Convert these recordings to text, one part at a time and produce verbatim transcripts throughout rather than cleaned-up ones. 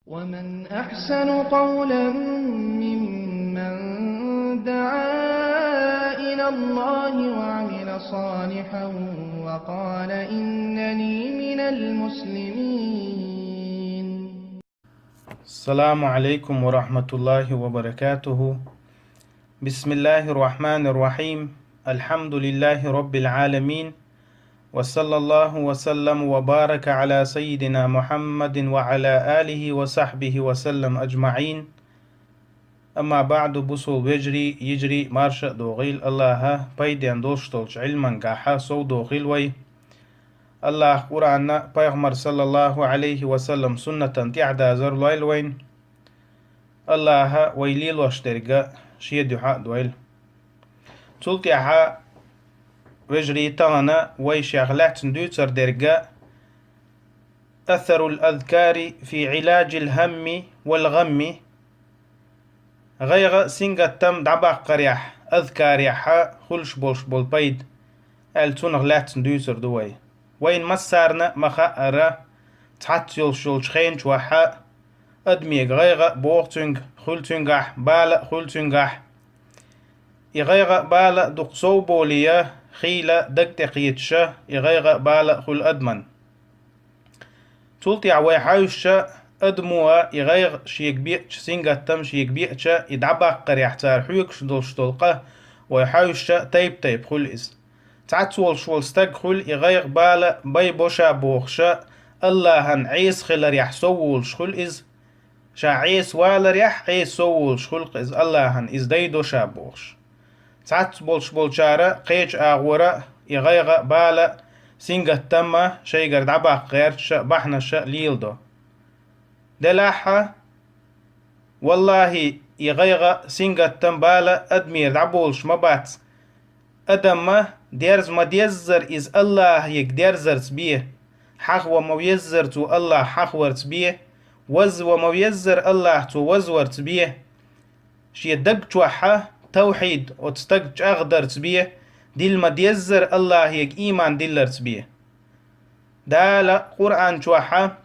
ومن أحسن قولا ممن دعا إلى الله وعمل صالحا وقال إنني من المسلمين. السلام عليكم ورحمة الله وبركاته. بسم الله الرحمن الرحيم. الحمد لله رب العالمين. وصلى الله وسلم وبارك على سيدنا محمد وعلى آله وصحبه وسلم أجمعين. أما بعد، бусалба вежарий, йижарий, марша а догӀийла Аллахьа, пайден долуш долчу Ӏилмангахьа сов дохийла вай. Аллахьа Къуръанна, пайхамар саллаллаху Ӏалайхи ва саллам суннатан тӀаьхьадазар лойла вайна. Аллахьа вай лелош дерг а шен дуьхьа а дойла. Цул тӀаьхьа, вежарий, тахана вай шех лаьцна дуьйцур дерг а أثر الأذكار في علاج الهم والغم. ГӀайгӀа а, сингаттам дӀабаккхарехь, азкарехьа хуьлуш болуш болу пайда, аьлла, цунах лаьцна дуьйцур ду вай. Вайна массарна а ма-хаъара, цхьацца йолуш йолчу хенчохьа адамега гӀайгӀа а боху цуьнга, хуьлу цуьнгахь, бала а хуьлу цуьнгахь. И гӀайгӀа а, бала а дукха сов болийа, хийла, даг тӀекхеташа, и гӀайгӀа а, бала а хуьлу адаман. Цул тӀаьхьа вай хьаьвсча, адамо и гӀайгӀа шега беача, сингаттам шега беача, и дӀабаккхарехь цара хьоьгуш долуш долу къа вай хьаьвсча, тайп-тайпа хуьлу иза. Цхьацца волуш волу стаг хуьлу и гӀайгӀа, бала байбоша бохуша, Аллахьан Ӏеса хиларехь сов волуш хуьлу иза. Ша Ӏеса валарехь Ӏеса сов волуш хуьлу-кх иза Аллахьан, иза дайдо ша бохуш. Цхьацца болуш болчара кхечу агӀора и гӀайгӀа а, бала а, сингаттам а шайгара дӀабаккха гӀерташа а, бахьанаша а леладо. Делахьа, валлахьи, и гӀайгӀа а, сингаттам, бала а адамера дӀаболуш ма бац. Адамма дерза ма-деззара иза Аллахьега дерзарца бе, хьахава ма-веззара цо Аллахь хьахаварца бе, ваззава ма-веззара Аллахь цо вазварца бе. Шен даг чохьа тавхьид, оцу стаг чӀагӀдарца бе, дилла ма-деззара Аллахьега ийман дилларца бе. Дала Къуръан чохьа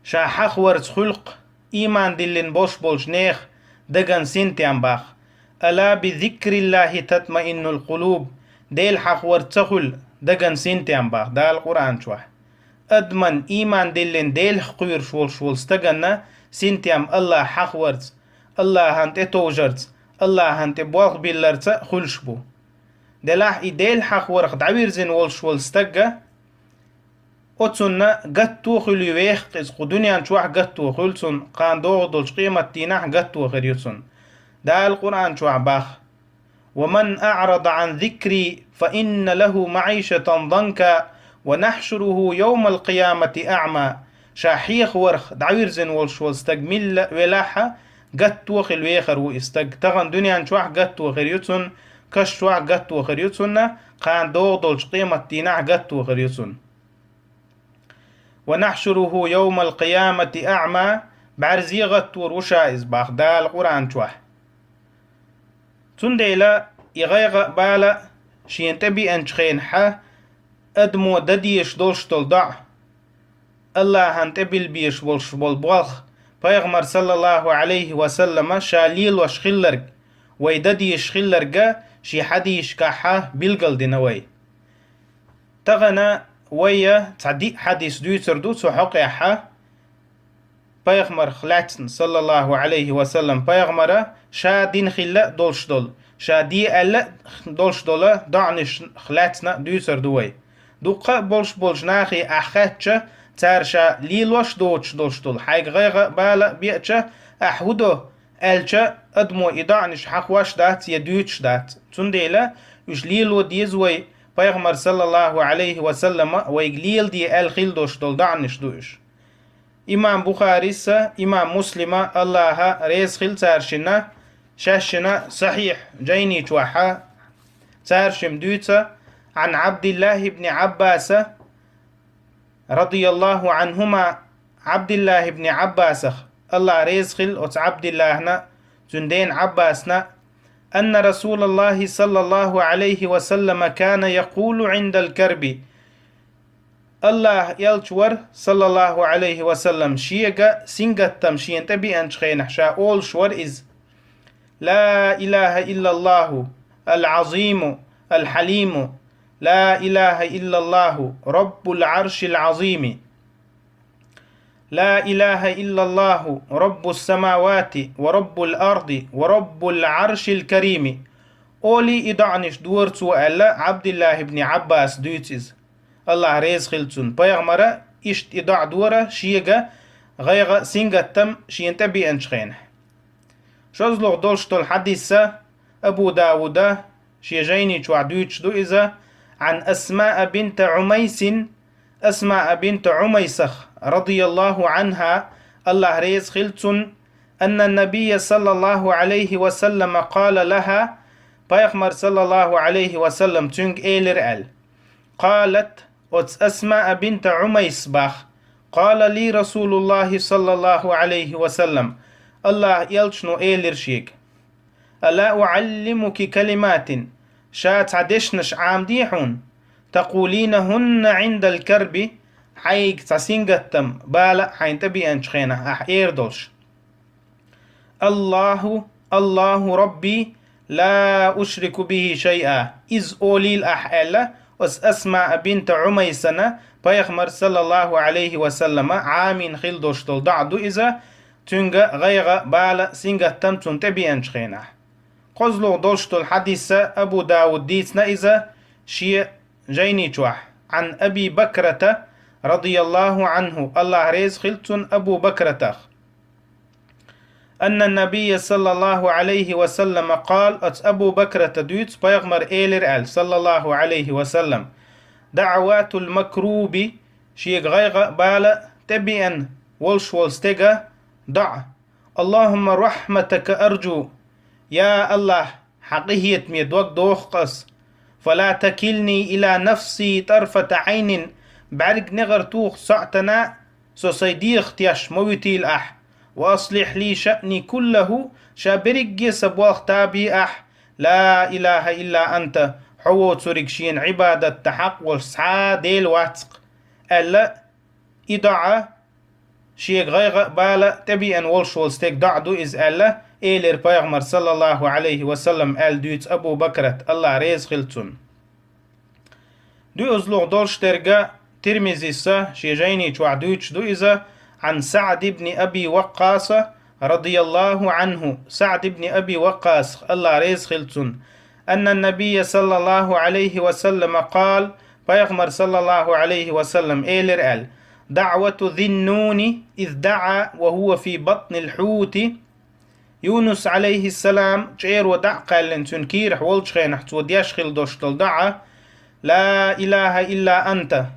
ша хьахаварца хуьлу-кх ийман диллина болуш болчу нехан даган синтем баха. «Ала би зикриллахьи татмаиннул къулуб», Дела хьахаварца ца хуьлу даган синтем баха Дала Къуръан чохь. Адаман ийман диллина Делах кхоьруш волуш волу стаганна синтем Аллахь хьахаварца, Аллахьан тӀетовжарца, Аллахьан тӀе болх билларца а хуьлуш бу. Делахь и Дела хьахаварх дӀавирзина волуш волу стагга, оцунна гатто хуьлий вехакъ иза, кху дуьнен чохь гатто хуьлу цунна, кхана догӀу долчу къематдийнахь гатто хир ю цунна. Дала Къуръан чохь баха: «Ва ман аърада ан зикри, фа инна лаху маӀишатан данка, ва нахьшуруху йовмал къиямати аъма». Ша хьехаварх дӀавирзина волуш волу стаг милла а велахьа, гатто хила вехар ву и стаг. Тахана дуьнен чохь гатто хир ю цунна, каш чохь гатто хир ю цунна, кхана догӀу долчу къематдийнахь гатто хир ю цунна. «Ва нахьшуруху йовмал къиямати аъма», бӀаьрзе гӀаттор ву ша иза баха Дала Къуръан чохь. Цундела и гӀайгӀа а, бала а шена тӀебеанчу хенахьа, адамо дан дезаш долуш долу доӀа, Аллахьан тӀе билла безаш болуш болу болх, пайхамар саллаллаху Ӏалайхи ва саллама ша лелош хилларг, вай дан дезаш хилларга шен хьадисашкахьа билгалдина вай. Тахана вайя цхьа диъ хьадис дуьйцур ду цу хьокъехьа. Пайхамарх лаьцна, саллаллаху Ӏалайхи ва саллам, пайхамара ша дина хилла а долуш долу, ша де аьлла а долуш долу доӀанаш лаьцна а дуьйцур ду вай. Дуккха а болуш болчу нахе ахь хаьттича, цара ша лелош а доцуш долуш долу, хьайга гӀайгӀа а, бала а беача, ахь хӀун до аьлча, адамо и доӀанаш хьахош дац я дуьйцуш дац. Цундела уьш лело деза вай, пайхамар саллаллаху Ӏалайхи ва саллама вайга леладе аьлла хила долуш долу доӀанаш ду уьш. Имам Бухарис а, имам Муслима, Аллахьа реза хила цара шинна, шаьшшина сахьихь жайни чохьа цара шимма дуьйца: «Ӏан Ӏабдиллахь ибни Ӏаббаса, радияллаху Ӏанхума», Ӏабдиллахь ибни Ӏаббасах, Аллахь реза хила оцу Ӏабдиллахьна, цуьнан дена Ӏаббасна, «Анна Расулаллахи саллаллаху Ӏалайхи ва саллама кана якъулу Ӏиндал карби». АллахӀа элча вар, саллаллахӀу Ӏалайхи ва саллам, шега сингаттам шена тӀебеанчу хенахь ша олуш вар иза: «Ла илаха иллаллахӀу ал-Ӏазиму ал-Хьалиму, ла илаха иллаллахӀу Раббул Ӏаршил Ӏазими, ла илаха иллаллахӀу Раббус самавати ва Раббул арди ва Раббул Ӏаршил карими». Олий и доӀанаш дора цо аьлла, Ӏабдиллахь ибн Ӏаббаса дуьйцу иза. АллахӀ реза хила цунна. Пайхамара иштта и доӀа дора шега гӀайгӀа а, сингаттам шена тӀебеанчу хенахь. ШозлагӀа долуш долу хьадис а Абу Дауда шен жайни чохь дуьйцуш ду иза, Ӏан Асмаа бинта Ӏумайсин, Асмаа бинта Ӏумайсах, радияллахӀу Ӏанха, АллахӀ реза хила цунна, анна набийя саллаллахӀу Ӏалайхи ва саллама къала лаха, Пайхамар саллаллахӀу Ӏалайхи ва саллам цуьнга элира аьлла. Къалат, оцу Асмаа бинта Ӏумайс бах: «Къала ли РасулуллахӀи саллаллахӀу Ӏалайхи ва саллам», АллахӀа элчано элира шега: «Ала уӀаллимуки калиматин», ша цхьа дешнаш Ӏамаде хьуна, «такъулинахӀунна Ӏиндал карби», хьайга цхьа сингаттам, бала а хьайна тӀебеанчу хенахь ахь эр долуш. «АллахӀу, АллахӀу Рабби, ла ушрику бихи шайъа». Иза олийла ахь аьлла, оцу Асмаа бинта Ӏумайсана Пайхамар саллаллахӀу Ӏалайхи ва саллама Ӏамийна хила долуш долу доӀа ду иза, цуьнга гӀайгӀа, бала, сингаттам цунна тӀебеанчу хенахь. КхозлагӀа долуш долу хьадис а Абу Дауд дийцина иза шен жайни чохь, Ӏан Аби Бакрата, радияллахӀу Ӏанху, АллахӀ реза хила цунна Абу Бакратах. Анна набийя саллаллахӀу Ӏалайхи ва саллама къала, оцу Абу Бакрата дуьйцу, Пайхамар элира аьлла, саллаллахӀу Ӏалайхи ва саллам: «ДаӀватул макруби», шега гӀайгӀа а, бала а тӀебеана волуш волу стеган доӀа: «АллахӀумма рахьматака аржу», я АллахӀ, хьан къинхетаме дог доху-кх ас. «Фала такилни ила нафси тарфата Ӏайнин», бӀаьрг негӀар туху сохьтана со сайн дегӀах теш ма вуьтийла ахь. «Ва аслихь ли шаъни куллахӀу», ша берриге а сан болх табе ахь. «Ла илаха илла анта», хьо воцург шена Ӏибадат дан хьакъ волуш цхьа а Дела вац-кх, аьлла, и доӀа шега гӀайгӀа а, бала а тӀебеана волуш волу стеган доӀа ду иза аьлла, элира Пайхамар саллаллахӀу Ӏалайхи ва саллам, аьлла дуьйцу Абу Бакрат, АллахӀ реза хила цунна. ДоьазлугӀа долуш дерг а Тирмизис а шен жайни чохь дуьйцуш ду иза, Ӏан СаӀд ибни Аби Ваккъаса, радияллахӀу Ӏанху, СаӀд ибни Аби Ваккъасах, АллахӀ реза хила цунна, анна набийя саллаллахӀу Ӏалайхи ва саллама къала, Пайхамар саллаллахӀу Ӏалайхи ва саллам элира аьлла: «ДаӀвату Зиннуни из даӀа ва хӀува фи батнил хьути». Юнус Ӏалайхиссалам чӀеро дӀа а кхаьллина цуьнан кийрахь волчу хенахь цо деш хила долуш долу доӀа: «Ла илаха илла анта».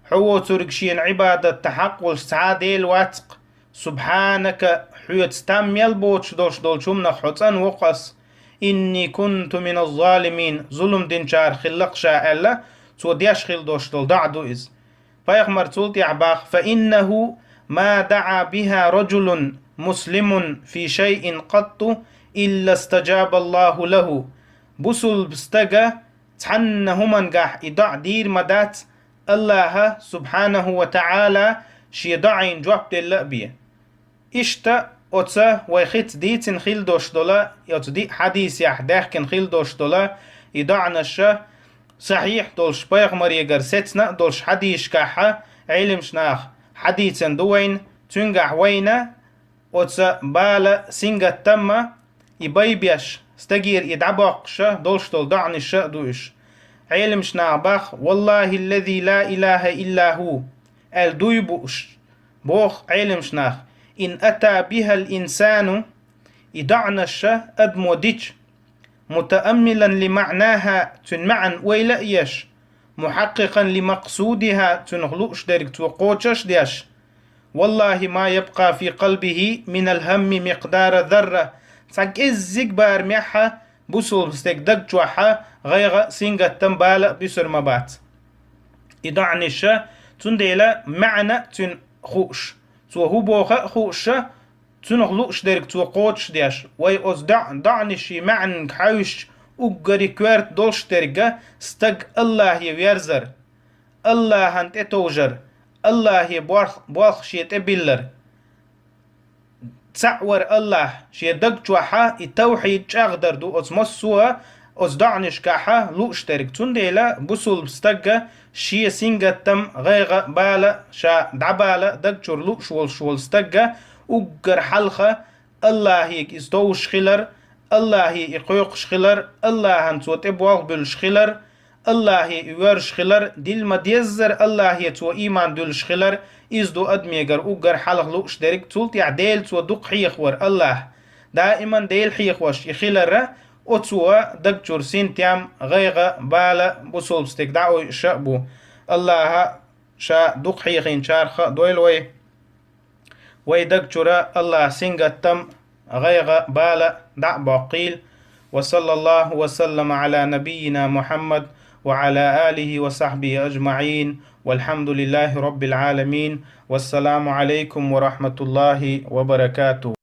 Хьо воцург шена Ӏибадат дан хьакъ волуш цхьа а Дела вац-кх. «Субхьанака», хьоьца там мел боцуш долуш долчу хӀуманах хьо цӀанвоккху ас. «Инни кунту миназ-залимин», зулам динчарах хилла-кх ша аьлла, цо деш хила долуш долу доӀа ду иза. Пайхамар цул тӀаьхьа баха: «Фа иннаху ма даӀа биха раджулун муслимун фи шайин къатту илла стаджабаллаху лаху». Бусулба стага цхьанна хӀумангахь и доӀа дийр ма дац, АллахӀа, субхьанаху ва таӀала, шен доӀийна жоп делла а бен. Иштта оцу вай хица дийцина хила долуш долу, оцу диъ хьадисехь даьхкина хила долуш долу и доӀанаш а, сахьихь долуш, пайхамарегара сецна а долуш хьадисашкахь а, Ӏелимаш наха хьадийцина ду вайна, цуьнгахь вайна оцу бала, сингаттам а, и байбеш, стагера и дӀабоккхуш а долуш долу доӀанаш а ду уьш. Ӏелимаш наха баха: «Валлахи ллази ла илаха илла ху», аьлла дуй бууш, боху Ӏелимаш наха: «Ин ата бихал инсану», и доӀанаш а адамо дича, «мутааммилан ли маънаха», цуьнан маьӀна ойла а еш, «мухьаккъикъан ли макъсудиха», цуьнах лууш дерг цо кхочуш а деш, «валлахи ма ябкъа фи къалбихи минал хамми микъдара зарра», цхьа кӀеззиг барамехь а бусулба стеган даг чохь а гӀайгӀа а, сингаттам, бала а буьсур ма бац. И доӀанаш а, цундела маьӀна а цуьнан хууш, цо хӀун боху а хууш а, цуьнах лууш дерг цо кхочуш деш, вай оцу доӀ-, доӀанашийн маьӀнанга хьаьвсича, уггаре коьрта долуш дерг а стаг АллахӀе верзар. Аллахьан тӀетовжар, Аллахье болх, болх шен тӀе биллар. Цхьаъ вар Аллахь, шен даг чохьа и тавхьид чӀагӀдар ду оцу массо а оцу доӀанашкахьа лууш дерг. Цундела бусулба стагга шен сингаттам, гӀайгӀа, бала ша дӀабала даг чура лууш волуш волу стагга уггар хьалха Аллахьига иза товш хилар, Аллахье и кхойкхуш хилар, Аллахьан цо тӀе болх буьллуш хилар, Аллахье и воьрзуш хилар, дилла ма-деззара Аллахье цо ийман дуьллуш хилар, иза ду адамегара уггар хьалха лууш дерг, цул тӀаьхьа Дела цо дукха хьехавар Аллахь. Даиман Дела хьехош и хилара, оцо даг чура синтем, гӀайгӀа, бала бусулба стеган дӀаойуш а бу. Аллахьа ша дукха хьехийначарах а дойла вай. Вай даг чура Аллахь сингаттам, гӀайгӀа, бала дӀа а боккхийла. وصلى الله وسلم على نبينا محمد وعلى آله وصحبه أجمعين. والحمد لله رب العالمين. والسلام عليكم ورحمة الله وبركاته.